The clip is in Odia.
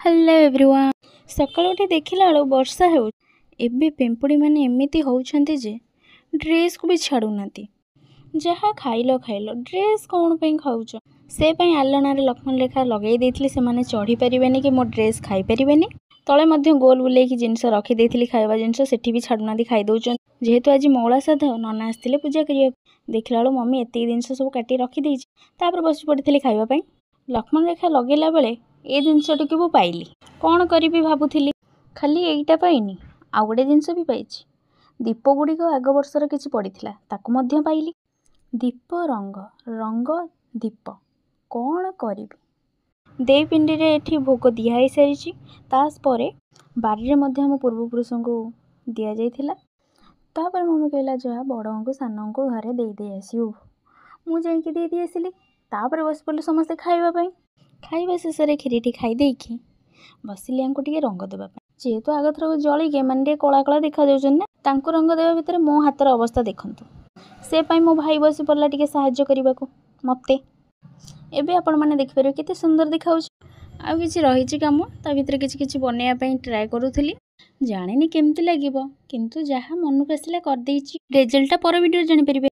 ହ୍ୟାଲୋ ଏଭ୍ରିୱାନ୍, ସକାଳୁ ଉଠି ଦେଖିଲା ବେଳକୁ ବର୍ଷା ହେଉଛି। ଏବେ ପିମ୍ପୁଡ଼ିମାନେ ଏମିତି ହେଉଛନ୍ତି ଯେ ଡ୍ରେସ୍କୁ ବି ଛାଡ଼ୁନାହାନ୍ତି। ଯାହା ଖାଇଲ ଖାଇଲ, ଡ୍ରେସ୍ କ'ଣ ପାଇଁ ଖାଉଛ? ସେ ପାଇଁ ଆଲଣାରେ ଲକ୍ଷ୍ମଣ ରେଖା ଲଗାଇ ଦେଇଥିଲି, ସେମାନେ ଚଢ଼ି ପାରିବେନି କି ମୋ ଡ୍ରେସ୍ ଖାଇପାରିବେନି। ତଳେ ମଧ୍ୟ ଗୋଲ ବୁଲେଇକି ଜିନିଷ ରଖିଦେଇଥିଲି, ଖାଇବା ଜିନିଷ, ସେଠି ବି ଛାଡ଼ୁନାହାନ୍ତି, ଖାଇ ଦେଉଛନ୍ତି। ଯେହେତୁ ଆଜି ମଙ୍ଗଳା ଶ୍ରାଦ୍ଧ, ନନା ଆସିଥିଲେ ପୂଜା କରିବାକୁ। ଦେଖିଲା ବେଳକୁ ମମି ଏତିକି ଜିନିଷ ସବୁ କାଟି ରଖିଦେଇଛି। ତାପରେ ବସି ପଡ଼ିଥିଲି ଖାଇବା ପାଇଁ। ଲକ୍ଷ୍ମଣ ରେଖା ଲଗେଇଲା ବେଳେ ଏ ଜିନିଷଟିକୁ ମୁଁ ପାଇଲି, କ'ଣ କରିବି ଭାବୁଥିଲି। ଖାଲି ଏଇଟା ପାଇନି, ଆଉ ଗୋଟେ ଜିନିଷ ବି ପାଇଛି। ଦୀପ ଗୁଡ଼ିକ ଆଗ ବର୍ଷର କିଛି ପଡ଼ିଥିଲା, ତାକୁ ମଧ୍ୟ ପାଇଲି। ଦୀପ ରଙ୍ଗ ରଙ୍ଗ ଦୀପ କ'ଣ କରିବି? ଦେଇ ପିଣ୍ଡିରେ ଏଠି ଭୋଗ ଦିଆ ହେଇସାରିଛି। ତାପରେ ବାରିରେ ମଧ୍ୟ ଆମ ପୂର୍ବପୁରୁଷଙ୍କୁ ଦିଆଯାଇଥିଲା। ତାପରେ ମମି କହିଲା, ଯାହା ବଡ଼ଙ୍କୁ ସାନଙ୍କୁ ଘରେ ଦେଇ ଦେଇ ଆସିବୁ। ମୁଁ ଯାଇକି ଦେଇ ଦେଇ ଆସିଲି। ତାପରେ ବସି ପଡ଼ିଲୁ ସମସ୍ତେ ଖାଇବା ପାଇଁ। ଖାଇବା ଶେଷରେ କ୍ଷୀରିଟି ଖାଇ ଦେଇକି ବସିଲି ୟାଙ୍କୁ ଟିକେ ରଙ୍ଗ ଦେବା ପାଇଁ। ଯେହେତୁ ଆଗଥରକ ଜଳିକି ଏମାନେ ଟିକେ କଳା କଳା ଦେଖାଯାଉଛନ୍ତି ନା, ତାଙ୍କୁ ରଙ୍ଗ ଦେବା ଭିତରେ ମୋ ହାତର ଅବସ୍ଥା ଦେଖନ୍ତୁ। ସେ ପାଇଁ ମୋ ଭାଇ ବସି ପଡ଼ିଲା ଟିକେ ସାହାଯ୍ୟ କରିବାକୁ ମୋତେ। ଏବେ ଆପଣମାନେ ଦେଖିପାରିବେ କେତେ ସୁନ୍ଦର ଦେଖାଯାଉଛି। ଆଉ କିଛି ରହିଛି କାମ, ତା ଭିତରେ କିଛି କିଛି ବନେଇବା ପାଇଁ ଟ୍ରାଏ କରୁଥିଲି। ଜାଣିନି କେମିତି ଲାଗିବ, କିନ୍ତୁ ଯାହା ମନକୁ ଆସିଲା କରିଦେଇଛି। ରେଜଲ୍ଟଟା ପର ଭିଡ଼ିଓରେ ଜାଣିପାରିବେ।